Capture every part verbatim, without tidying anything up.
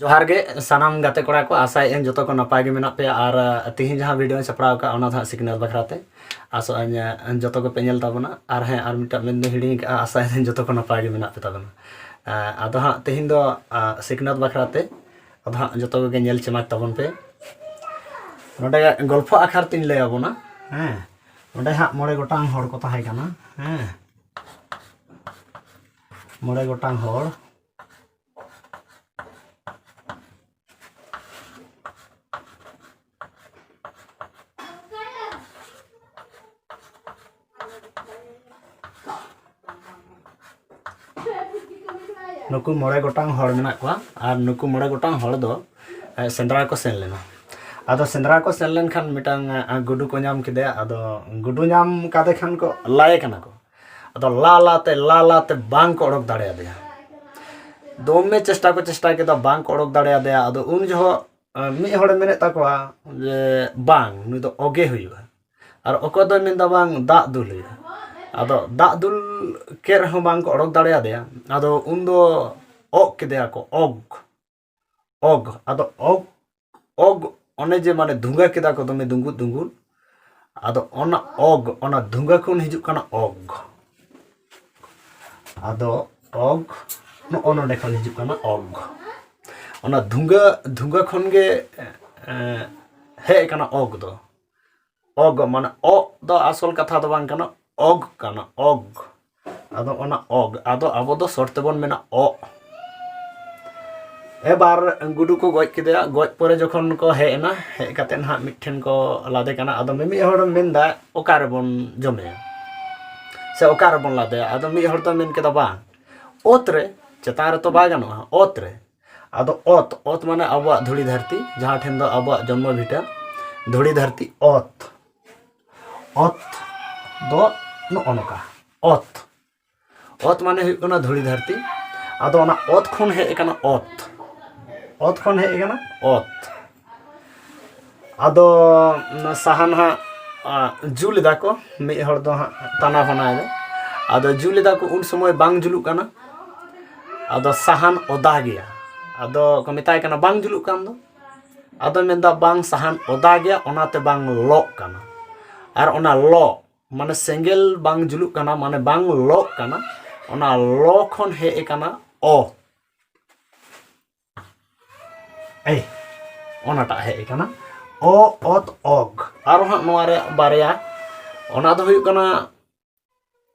ᱡᱚᱦᱟᱨ ᱜᱮ ᱥᱟᱱᱟᱢ ᱜᱟᱛᱮ ᱠᱚᱲᱟ ᱠᱚ, ᱟᱥᱟᱭᱮᱫ ᱟᱹᱧ ᱡᱚᱛᱚ ᱠᱚ ᱱᱟᱯᱟᱭ ᱜᱮ ᱢᱮᱱᱟᱜ ᱯᱮᱭᱟ᱾ ᱟᱨ, ᱟᱨ ᱛᱤᱦᱤᱧ ᱡᱟᱦᱟᱸ video ᱤᱧ ᱥᱟᱯᱲᱟᱣ ᱟᱠᱟᱫᱼᱟ, ᱚᱱᱟ ᱫᱚ ᱦᱟᱸᱜ ᱥᱤᱠᱷᱱᱟᱹᱛ ᱵᱟᱠᱷᱨᱟ ᱛᱮ᱾ ᱟᱥᱚᱜ ᱟᱹᱧ, ᱟᱨ ᱡᱚᱛᱚ ᱠᱚᱯᱮ ᱧᱮᱞ ᱛᱟᱵᱚᱱᱟ᱾ ᱟᱨ ᱦᱮᱸ, ᱟᱨ ᱢᱤᱫᱴᱟᱝ ᱢᱮᱱ ᱫᱚᱧ ᱦᱤᱲᱤᱧ ᱟᱠᱟᱫᱼᱟ, ᱟᱥᱟᱭᱮᱫ ᱟᱹᱧ ᱡᱚᱛᱚ ᱠᱚ ᱱᱟᱯᱟᱭ ᱜᱮ ᱢᱮᱱᱟᱜ ᱯᱮ ᱛᱟᱵᱚᱱᱟ᱾ ᱟᱨ ᱟᱫᱚ ᱦᱟᱸᱜ ᱛᱤᱦᱤᱧ ᱫᱚ, ᱟᱨ ᱥᱤᱠᱷᱱᱟᱹᱛ ᱵᱟᱠᱷᱨᱟ ᱛᱮ, ᱟᱫᱚ ᱦᱟᱸᱜ ᱡᱚᱛᱚ ᱠᱚᱜᱮ ᱧᱮᱞ ᱪᱮᱢᱟᱠ ᱛᱟᱵᱚᱱ ᱯᱮ᱾ ᱱᱚᱰᱮ ᱜᱚᱞᱯᱷᱚ ᱟᱠᱷᱟᱨ ᱛᱤᱧ ᱞᱟᱹᱭ ᱟᱵᱚᱱᱟ᱾ ᱦᱮᱸ, ᱱᱚᱰᱮ ᱦᱟᱸᱜ ᱢᱚᱬᱮ ᱜᱚᱴᱟᱝ ᱦᱚᱲ ᱠᱚ ᱛᱟᱦᱮᱸ ᱠᱟᱱᱟ᱾ ᱦᱮᱸ, ᱢᱚᱬᱮ ᱜᱚᱴᱟᱝ ᱦᱚᱲ᱾ ᱱᱩᱠᱩ ᱢᱚᱬᱮ ᱜᱚᱴᱟᱝ ᱦᱚᱲ ᱢᱮᱱᱟᱜ ᱠᱚᱣᱟ᱾ ᱟᱨ ᱱᱩᱠᱩ ᱢᱚᱬᱮ ᱜᱚᱴᱟᱝ ᱦᱚᱲ ᱫᱚ, ᱮ, ᱥᱮᱸᱫᱽᱨᱟ ᱠᱚ ᱥᱮᱱ ᱞᱮᱱᱟ᱾ ᱟᱫᱚ ᱥᱮᱸᱫᱽᱨᱟ ᱠᱚ ᱥᱮᱱ ᱞᱮᱱᱠᱷᱟᱱ ᱢᱤᱫᱴᱟᱝ, ᱮ, ᱜᱩᱰᱩ ᱠᱚ ᱧᱟᱢ ᱠᱮᱫᱮᱭᱟ᱾ ᱟᱫᱚ ᱜᱩᱰᱩ ᱧᱟᱢ ᱠᱟᱫᱮ ᱠᱷᱟᱱ ᱠᱚ ᱞᱟᱭᱮ ᱠᱟᱱᱟ ᱠᱚ᱾ ᱟᱫᱚ ᱞᱟ ᱞᱟ ᱛᱮ, ᱞᱟ ᱞᱟ ᱛᱮ ᱵᱟᱝ ᱠᱚ ᱚᱰᱚᱠ ᱫᱟᱲᱮᱭᱟᱫᱮᱭᱟ᱾ ᱫᱚᱢᱮ ᱪᱮᱥᱴᱟ ᱠᱚ ᱪᱮᱥᱴᱟ ᱠᱮᱫᱟ, ᱵᱟᱝ ᱠᱚ ᱚᱰᱚᱠ ᱫᱟᱲᱮᱭᱟᱫᱮᱭᱟ᱾ ᱟᱫᱚ ᱩᱱ ᱡᱚᱦᱚᱜ, ᱮ, ᱢᱤᱫ ᱦᱚᱲᱮ ᱢᱮᱱᱮᱫ ᱛᱟᱠᱚᱣᱟ ᱡᱮ, "ᱵᱟᱝ, ᱱᱩᱭ ᱫᱚ ᱚᱜᱮ ᱦᱩᱭᱩᱜᱼᱟ", ᱟᱨ ᱚᱠᱚᱭ ᱫᱚᱭ ᱢᱮᱱᱫᱟ, "ᱵᱟᱝ, ᱫᱟᱜ ᱫᱩᱞ ᱦᱩᱭᱩᱜᱼᱟ᱾" ᱟᱫᱚ ᱫᱟᱜ ᱫᱩᱞ ᱠᱮᱫ ᱨᱮᱦᱚᱸ ᱵᱟᱝ ᱠᱚ ᱚᱰᱚᱠ ᱫᱟᱲᱮᱭᱟᱫᱮᱭᱟ᱾ ᱟᱫᱚ ᱩᱱᱫᱚ ᱚᱜ ᱠᱮᱫᱮᱭᱟ ᱠᱚ, ᱚᱜ, ᱚᱜ᱾ ᱟᱫᱚ ᱚᱜ, ᱚᱜ, ᱚᱱᱮ ᱡᱮ ᱢᱟᱱᱮ ᱫᱷᱩᱸᱜᱟᱹ ᱠᱮᱫᱟ ᱠᱚ ᱫᱚᱢᱮ ᱫᱩᱸᱜᱩᱫ ᱫᱩᱸᱜᱩᱫ, ᱟᱫᱚ ᱚᱱᱟ ᱚᱜ, ᱚᱱᱟ ᱫᱷᱩᱸᱜᱟᱹ ᱠᱷᱚᱱ ᱦᱤᱡᱩᱜ ᱠᱟᱱᱟ ᱚᱜ᱾ ᱟᱫᱚ ᱚᱜ, ᱱᱚᱜᱼᱚ ᱱᱚᱰᱮ ᱠᱷᱚᱱ ᱦᱤᱡᱩᱜ ᱠᱟᱱᱟ ᱚᱜ᱾ ᱚᱱᱟ ᱫᱷᱩᱸᱜᱟᱹ, ᱫᱷᱩᱸᱜᱟᱹ ᱠᱷᱚᱱ ᱜᱮ, ᱮ, ᱦᱮᱡ ᱠᱟᱱᱟ ᱚᱜ ᱫᱚ᱾ ᱚᱜ ᱢᱟᱱᱮ ᱚᱜ ᱫᱚ ᱟᱥᱚᱞ ᱠᱟᱛᱷᱟ ᱫᱚ ᱵᱟᱝ ᱠᱟᱱᱟ, ᱚᱜ ᱠᱟᱱᱟ, ᱚᱜ᱾ ᱟᱫᱚ ᱚᱱᱟ ᱚᱜ, ᱟᱫᱚ ᱟᱵᱚ ᱫᱚ short ᱛᱮᱵᱚᱱ ᱢᱮᱱᱟ ᱚᱜ᱾ ᱮᱵᱟᱨ ᱜᱩᱰᱩ ᱠᱚ ᱜᱚᱡ ᱠᱮᱫᱮᱭᱟ, ᱜᱚᱡ ᱯᱚᱨᱮ ᱡᱚᱠᱷᱚᱱ ᱠᱚ ᱦᱮᱡ ᱮᱱᱟ, ᱦᱮᱡ ᱠᱟᱛᱮ ᱱᱟᱦᱟᱜ ᱢᱤᱫᱴᱷᱮᱱ ᱠᱚ ᱞᱟᱫᱮ ᱠᱟᱱᱟ᱾ ᱟᱫᱚ ᱢᱤᱢᱤᱫ ᱦᱚᱲ ᱢᱮᱱᱫᱟ, "ᱚᱠᱟ ᱨᱮᱵᱚᱱ ᱡᱚᱢᱮᱭᱟ? ᱥᱮ ᱚᱠᱟ ᱨᱮᱵᱚᱱ ᱞᱟᱫᱮᱭᱟ?" ᱟᱫᱚ ᱢᱤᱫ ᱦᱚᱲ ᱫᱚ ᱢᱮᱱ ᱠᱮᱫᱟ, "ᱵᱟᱝ, ᱚᱛ ᱨᱮ, ᱪᱮᱛᱟᱱ ᱨᱮᱛᱚ ᱵᱟᱭ ᱜᱟᱱᱚᱜᱼᱟ, ᱚᱛ ᱨᱮ᱾" ᱟᱫᱚ ᱚᱛ, ᱚᱛ ᱢᱟᱱᱮ ᱟᱵᱚᱣᱟᱜ ᱫᱷᱩᱲᱤ ᱫᱷᱟᱹᱨᱛᱤ, ᱡᱟᱦᱟᱸ ᱴᱷᱮᱱ ᱫᱚ ᱟᱵᱚᱣᱟᱜ ᱡᱚᱱᱢᱚ ᱵᱷᱤᱴᱟᱹ, ᱫᱷᱩᱲᱤ ᱫᱷᱟᱹᱨᱛᱤ, ᱚᱛ᱾ ᱚᱛ ᱫᱚ ᱱᱚᱜᱼᱚ ᱱᱚᱝᱠᱟ, ᱚᱛ᱾ ᱚᱛ ᱢᱟᱱᱮ ᱦᱩᱭᱩᱜ ᱠᱟᱱᱟ ᱫᱷᱩᱲᱤ ᱫᱷᱟᱹᱨᱛᱤ᱾ ᱟᱫᱚ ᱚᱱᱟ ᱚᱛ ᱠᱷᱚᱱ ᱦᱮᱡ ᱟᱠᱟᱱᱟ ᱚᱛ᱾ ᱚᱛ ᱠᱷᱚᱱ ᱦᱮᱡ ᱟᱠᱟᱱᱟ ᱚᱛ᱾ ᱟᱫᱚ ᱥᱟᱦᱟᱱ ᱦᱟᱸᱜ, ᱟ, ᱡᱩᱞ ᱮᱫᱟ ᱠᱚ, ᱢᱤᱫ ᱦᱚᱲ ᱫᱚ ᱦᱟᱸᱜ ᱛᱟᱱᱟ ᱯᱷᱟᱱᱟᱭᱮᱫᱟ᱾ ᱟᱫᱚ ᱡᱩᱞ ᱮᱫᱟ ᱠᱚ, ᱩᱱ ᱥᱚᱢᱚᱭ ᱵᱟᱝ ᱡᱩᱞᱩᱜ ᱠᱟᱱᱟ᱾ ᱟᱫᱚ ᱥᱟᱦᱟᱱ ᱚᱫᱟ ᱜᱮᱭᱟ᱾ ᱟᱫᱚ ᱠᱚ ᱢᱮᱛᱟᱭ ᱠᱟᱱᱟ ᱵᱟᱝ ᱡᱩᱞᱩᱜ ᱠᱟᱱ ᱫᱚ᱾ ᱟᱫᱚ ᱢᱮᱱᱫᱟ ᱵᱟᱝ ᱥᱟᱦᱟᱱ ᱚᱫᱟ ᱜᱮᱭᱟ, ᱚᱱᱟᱛᱮ ᱵᱟᱝ ᱞᱚᱜ ᱠᱟᱱᱟ᱾ ᱟᱨ ᱚᱱᱟ ᱞᱚ ᱢᱟᱱᱮ ᱥᱮᱸᱜᱮᱞ ᱵᱟᱝ ᱡᱩᱞᱩᱜ ᱠᱟᱱᱟ, ᱢᱟᱱᱮ ᱵᱟᱝ ᱞᱚᱜ ᱠᱟᱱᱟ, ᱚᱱᱟ ᱞᱚ ᱠᱷᱚᱱ ᱦᱮᱡ ᱟᱠᱟᱱᱟ ᱚ᱾ ᱮᱭ, ᱚᱱᱟᱴᱟᱜ ᱦᱮᱡ ᱟᱠᱟᱱᱟ ᱚ, ᱚᱛ, ᱚᱜᱽ᱾ ᱟᱨᱚ ᱦᱟᱸᱜ ᱱᱚᱣᱟ ᱨᱮᱭᱟᱜ ᱵᱟᱨᱭᱟ, ᱚᱱᱟ ᱫᱚ ᱦᱩᱭᱩᱜ ᱠᱟᱱᱟ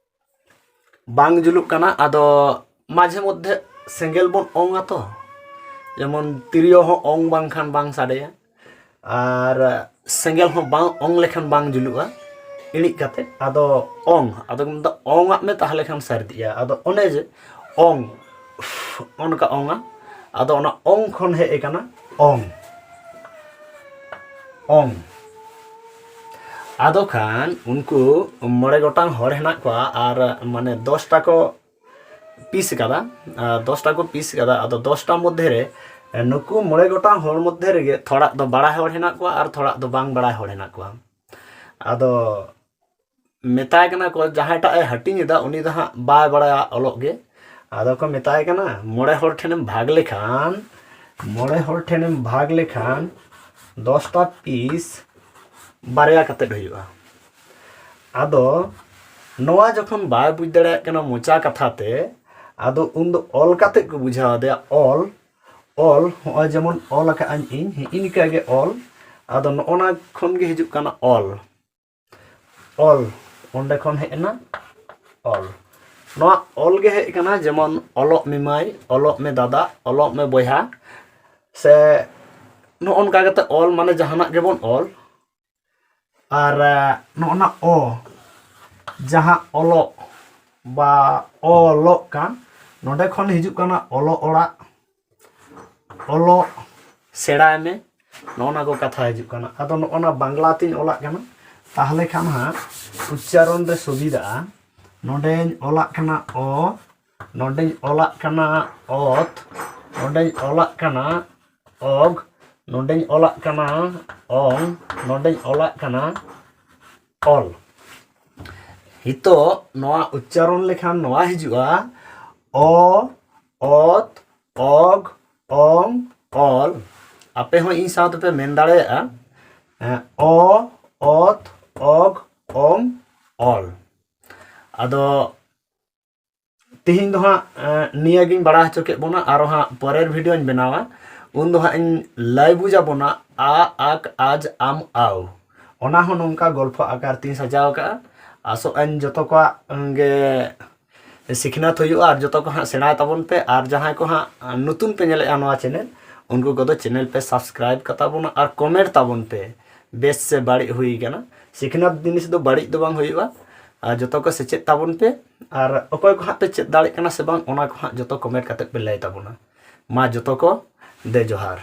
ᱵᱟᱝ ᱡᱩᱞᱩᱜ ᱠᱟᱱᱟ᱾ ᱟᱫᱚ ᱢᱟᱡᱷᱮ ᱢᱚᱫᱽᱫᱷᱮ ᱥᱮᱸᱜᱮᱞ ᱵᱚᱱ ᱚᱝᱟ ᱛᱚ, ᱡᱮᱢᱚᱱ ᱛᱤᱨᱭᱳ ᱦᱚᱸ ᱚᱝ ᱵᱟᱝᱠᱷᱟᱱ ᱵᱟᱝ ᱥᱟᱰᱮᱭᱟ, ᱟᱨ ᱥᱮᱸᱜᱮᱞ ᱦᱚᱸ ᱵᱟᱝ ᱚᱝ ᱞᱮᱠᱷᱟᱱ ᱵᱟᱝ ᱡᱩᱞᱩᱜᱼᱟ᱾ ᱤᱬᱤᱡ ᱠᱟᱛᱮ ᱟᱫᱚ ᱚᱝ, ᱟᱫᱚ ᱠᱚ ᱢᱮᱛᱟᱜᱼᱟ ᱚᱝ ᱟᱜ ᱢᱮ, ᱛᱟᱦᱞᱮ ᱠᱷᱟᱱ ᱥᱟᱹᱨᱫᱤᱜᱼᱟ᱾ ᱟᱫᱚ ᱚᱱᱮ ᱡᱮ ᱚᱝ, ᱚᱱᱠᱟ ᱚᱝᱟ, ᱟᱫᱚ ᱚᱱᱟ ᱚᱝ ᱠᱷᱚᱱ ᱦᱮᱡ ᱟᱠᱟᱱᱟ ᱚᱝ, ᱚᱝ᱾ ᱟᱫᱚ ᱠᱷᱟᱱ ᱩᱱᱠᱩ ᱢᱚᱬᱮ ᱜᱚᱴᱟᱝ ᱦᱚᱲ ᱦᱮᱱᱟᱜ ᱠᱚᱣᱟ ᱟᱨ ᱢᱟᱱᱮ ᱫᱚᱥᱴᱟ ᱠᱚ ᱯᱤᱥ ᱠᱟᱫᱟ, ᱟᱨ ᱫᱚᱥᱴᱟ ᱠᱚ ᱯᱤᱥ ᱠᱟᱫᱟ᱾ ᱟᱫᱚ ᱫᱚᱥᱴᱟ ᱢᱚᱫᱽᱫᱷᱮ ᱨᱮ ᱱᱩᱠᱩ ᱢᱚᱬᱮ ᱜᱚᱴᱟᱝ ᱦᱚᱲ ᱢᱚᱫᱽᱫᱷᱮ ᱨᱮᱜᱮ ᱛᱷᱚᱲᱟ ᱫᱚ ᱵᱟᱲᱟᱭ ᱦᱚᱲ ᱦᱮᱱᱟᱜ ᱠᱚᱣᱟ ᱟᱨ ᱛᱷᱚᱲᱟ ᱫᱚ ᱵᱟᱝ ᱵᱟᱲᱟᱭ ᱦᱚᱲ ᱦᱮᱱᱟᱜ ᱠᱚᱣᱟ᱾ ᱟᱫᱚ ᱢᱮᱛᱟᱭ ᱠᱟᱱᱟ ᱠᱚ, ᱡᱟᱦᱟᱸᱭᱴᱟᱜ ᱮ ᱦᱟᱹᱴᱤᱧ ᱮᱫᱟ ᱩᱱᱤ ᱫᱚ ᱦᱟᱸᱜ ᱵᱟᱭ ᱵᱟᱲᱟᱭᱟ ᱚᱞᱚᱜ ᱜᱮ᱾ ᱟᱫᱚ ᱠᱚ ᱢᱮᱛᱟᱭ ᱠᱟᱱᱟ ᱢᱚᱬᱮ ᱦᱚᱲ ᱴᱷᱮᱱᱮᱢ ᱵᱷᱟᱜᱽ ᱞᱮᱠᱷᱟᱱ, ᱢᱚᱬᱮ ᱦᱚᱲ ᱴᱷᱮᱱᱮᱢ ᱵᱷᱟᱜᱽ ᱞᱮᱠᱷᱟᱱ ᱫᱚᱥᱴᱟ ᱯᱤᱥ ᱵᱟᱨᱭᱟ ᱠᱟᱛᱮᱫ ᱦᱩᱭᱩᱜᱼᱟ᱾ ᱟᱫᱚ ᱱᱚᱣᱟ ᱡᱚᱠᱷᱚᱱ ᱵᱟᱭ ᱵᱩᱡᱽ ᱫᱟᱲᱮᱭᱟᱜ ᱠᱟᱱᱟ ᱢᱚᱪᱟ ᱠᱟᱛᱷᱟ ᱛᱮ, ᱟᱫᱚ ᱩᱱᱫᱚ ᱚᱞ ᱠᱟᱛᱮᱫ ᱠᱚ ᱵᱩᱡᱷᱟᱹᱣ ᱟᱫᱮᱭᱟ, ᱚᱞ, ᱚᱞ, ᱦᱚᱸᱜᱼᱚᱭ ᱡᱮᱢᱚᱱ ᱚᱞ ᱟᱠᱟᱫ ᱟᱹᱧ ᱤᱧ, ᱦᱤᱸᱜᱼᱤ ᱱᱤᱝᱠᱟᱹ ᱜᱮ ᱚᱞ᱾ ᱟᱫᱚ ᱱᱚᱜᱼᱚ ᱱᱟ ᱠᱷᱚᱱ ᱜᱮ ᱦᱤᱡᱩᱜ ᱠᱟᱱᱟ ᱚᱞ, ᱚᱞ, ᱚᱸᱰᱮ ᱠᱷᱚᱱ ᱦᱮᱡ ᱮᱱᱟ ᱚᱞ᱾ ᱱᱚᱣᱟ ᱚᱞ ᱜᱮ ᱦᱮᱡ ᱠᱟᱱᱟ, ᱡᱮᱢᱚᱱ ᱚᱞᱚᱜ ᱢᱮ ᱢᱟᱹᱭ, ᱚᱞᱚᱜ ᱢᱮ ᱫᱟᱫᱟ, ᱚᱞᱚᱜ ᱢᱮ ᱵᱚᱭᱦᱟ, ᱥᱮ ᱱᱚᱜᱼᱚ ᱱᱚᱝᱠᱟ ᱠᱟᱛᱮ ᱚᱞ, ᱢᱟᱱᱮ ᱡᱟᱦᱟᱱᱟᱜ ᱜᱮᱵᱚᱱ ᱚᱞ᱾ ᱟᱨ ᱱᱚᱜᱼᱚ ᱱᱟ ᱚ, ᱡᱟᱦᱟᱸ ᱚᱞᱚᱜ ᱵᱟ ᱚᱞᱚᱜ ᱠᱟᱱ, ᱱᱚᱰᱮ ᱠᱷᱚᱱ ᱦᱤᱡᱩᱜ ᱠᱟᱱᱟ ᱚᱞᱚᱜ ᱚᱲᱟᱜ, ᱚᱞᱚᱜ ᱥᱮᱬᱟᱭ ᱢᱮ, ᱱᱚᱜᱼᱚ ᱱᱟ ᱠᱚ ᱠᱟᱛᱷᱟ ᱦᱤᱡᱩᱜ ᱠᱟᱱᱟ᱾ ᱟᱫᱚ ᱱᱚᱜᱼᱚ ᱱᱟ ᱵᱟᱝᱞᱟ ᱛᱤᱧ ᱚᱞᱟᱜ ᱠᱟᱱᱟ, ᱛᱟᱦᱞᱮ ᱠᱷᱟᱱ ᱦᱟᱸᱜ ᱩᱪᱪᱟᱨᱚᱱ ᱨᱮ ᱥᱩᱵᱤᱫᱷᱟᱜᱼᱟ᱾ ᱱᱚᱰᱮᱧ ᱚᱞᱟᱜ ᱠᱟᱱᱟ ᱚ, ᱱᱚᱰᱮᱧ ᱚᱞᱟᱜ ᱠᱟᱱᱟ ᱚᱛ, ᱱᱚᱰᱮᱧ ᱚᱞᱟᱜ ᱠᱟᱱᱟ ᱚᱜᱽ, ᱱᱚᱰᱮᱧ ᱚᱞᱟᱜ ᱠᱟᱱᱟ ᱚᱝ, ᱱᱚᱰᱮᱧ ᱚᱞᱟᱜ ᱠᱟᱱᱟ ᱚᱞ᱾ ᱱᱤᱛᱚᱜ ᱱᱚᱣᱟ ᱩᱪᱪᱟᱨᱚᱱ ᱞᱮᱠᱷᱟᱱ ᱱᱚᱣᱟ ᱦᱤᱡᱩᱜᱼᱟ ᱚ, ᱚᱛ, ᱚᱜᱽ, ᱚᱝ, ᱚᱞ᱾ ᱟᱯᱮ ᱦᱚᱸ ᱤᱧ ᱥᱟᱶ ᱛᱮᱯᱮ ᱢᱮᱱ ᱫᱟᱲᱮᱭᱟᱜᱼᱟ, ᱮᱸ, ᱚ, ᱚᱛ, ᱚᱜ, ᱚᱝ, ᱚᱞ᱾ ᱟᱫᱚ ᱛᱤᱦᱤᱧ ᱫᱚ ᱦᱟᱸᱜ, ᱮᱸ, ᱱᱤᱭᱟᱹ ᱜᱤᱧ ᱵᱟᱲᱟᱭ ᱦᱚᱪᱚ ᱠᱮᱫ ᱵᱚᱱᱟ᱾ ᱟᱨᱚ ᱦᱟᱸᱜ ᱯᱚᱨᱮᱨ ᱵᱷᱤᱰᱤᱭᱳᱧ ᱵᱮᱱᱟᱣᱟ, ᱩᱱ ᱫᱚ ᱦᱟᱸᱜ ᱤᱧ ᱞᱟᱹᱭ ᱵᱩᱡᱽ ᱟᱵᱚᱱᱟ ᱟ, ᱟᱠ, ᱟᱡ, ᱟᱢ, ᱟᱣ᱾ ᱚᱱᱟ ᱦᱚᱸ ᱱᱚᱝᱠᱟ ᱜᱚᱞᱯᱷᱚ ᱟᱠᱟᱨ ᱛᱤᱧ ᱥᱟᱡᱟᱣ ᱠᱟᱜᱼᱟ᱾ ᱟᱥᱚᱜ ᱟᱹᱧ ᱡᱚᱛᱚ ᱠᱚᱣᱟᱜ ᱜᱮ ᱥᱤᱠᱷᱱᱟᱹᱛ ᱦᱩᱭᱩᱜᱼᱟ ᱟᱨ ᱡᱚᱛᱚ ᱠᱚ ᱦᱟᱸᱜ ᱥᱮᱬᱟᱭ ᱛᱟᱵᱚᱱ ᱯᱮ᱾ ᱟᱨ ᱡᱟᱦᱟᱸᱭ ᱠᱚ ᱦᱟᱸᱜ ᱱᱚᱛᱩᱱ ᱯᱮ ᱧᱮᱞᱮᱫᱼᱟ ᱱᱚᱣᱟ ᱪᱮᱱᱮᱞ, ᱩᱱᱠᱩ ᱠᱚᱫᱚ ᱪᱮᱱᱮᱞ ᱯᱮ ᱥᱟᱵᱥᱠᱨᱟᱭᱤᱵ ᱠᱟᱛᱟ ᱵᱚᱱᱟ ᱟᱨ ᱠᱚᱢᱮᱱᱴ ᱛᱟᱵᱚᱱ ᱯᱮ, ᱵᱮᱥ ᱥᱮ ᱵᱟᱹᱲᱤᱡ ᱦᱩᱭ ᱠᱟᱱᱟ᱾ ᱥᱤᱠᱷᱱᱟᱹᱛ ᱡᱤᱱᱤᱥ ᱫᱚ ᱵᱟᱹᱲᱤᱡ ᱫᱚ ᱵᱟᱝ ᱦᱩᱭᱩᱜᱼᱟ᱾ ᱟᱨ ᱡᱚᱛᱚ ᱠᱚ ᱥᱮᱪᱮᱫ ᱛᱟᱵᱚᱱ ᱯᱮ᱾ ᱟᱨ ᱚᱠᱚᱭ ᱠᱚ ᱦᱟᱸᱜ ᱯᱮ ᱪᱮᱫ ᱫᱟᱲᱮᱜ ᱠᱟᱱᱟ ᱥᱮ ᱵᱟᱝ, ᱚᱱᱟ ᱠᱚ ᱦᱟᱸᱜ ᱡᱚᱛᱚ ᱠᱚᱢᱮᱱᱴ ᱠᱟᱛᱮ ᱯᱮ ᱞᱟᱹᱭ ᱛᱟᱵᱚᱱᱟ᱾ ᱢᱟ ᱡᱚᱛᱚ ᱠᱚ ᱫᱮ ᱡᱚᱦᱟᱨ᱾